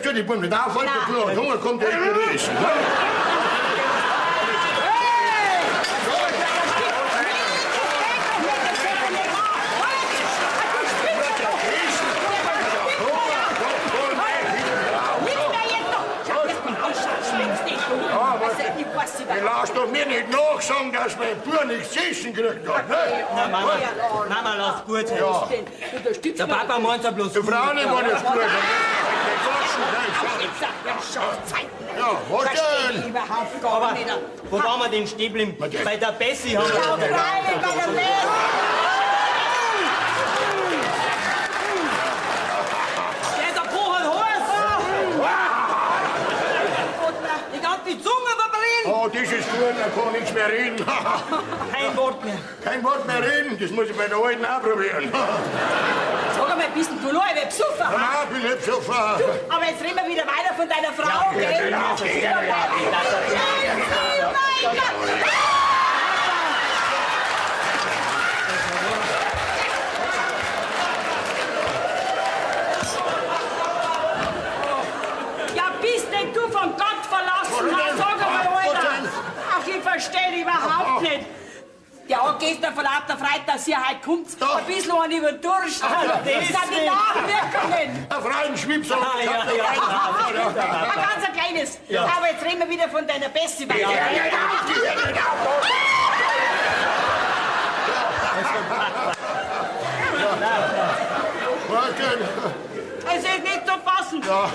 du die Buben nicht aufhalten, Nein. du Hunger kommt der nicht essen. Ne? Ich lass doch mir nicht nachsagen, dass mein Bub nichts zu essen kriegt hat. Ne? Na, Mama, Mama, lass gut sein. Ja. Der Papa meint ja bloß Die Frau nicht war das gut. Ja, was denn? Überhaupt gar Aber nicht. wo waren wir denn stehen geblieben? Bei der Bessie haben Ja, wir freilich, bei der Bessie. Der kocht heiß! Ich hab die Zunge verbrennt! Oh, das ist gut, da kann ich nichts mehr reden. Kein Wort mehr. Kein Wort mehr reden, das muss ich bei der Alten auch probieren. Sag einmal, bist denn du noch ein Besoffen? Nein, bin nicht so fahr. Aber jetzt reden wir wieder weiter von deiner Frau, Ja, gell? genau, ja, ja, Mein Gott! Ja, bist denn du von Gott verlassen? Warum denn? Sag einmal, Was Alter! denn? Ach, ich verstehe dich überhaupt nicht. Der hat gestern vor lauter Freude, dass ihr heute kommt, ein bisschen einen über den Durst. Ah, Das sind die Nachwirkungen. Ein freien Schwipsel. Ah, ja, ja. Ein ganz ein kleines. Aber jetzt reden wir wieder von deiner Bessie weiter. Ja, ja, ja, ja, ja. Was denn? Es ist nicht zu fassen. Ja.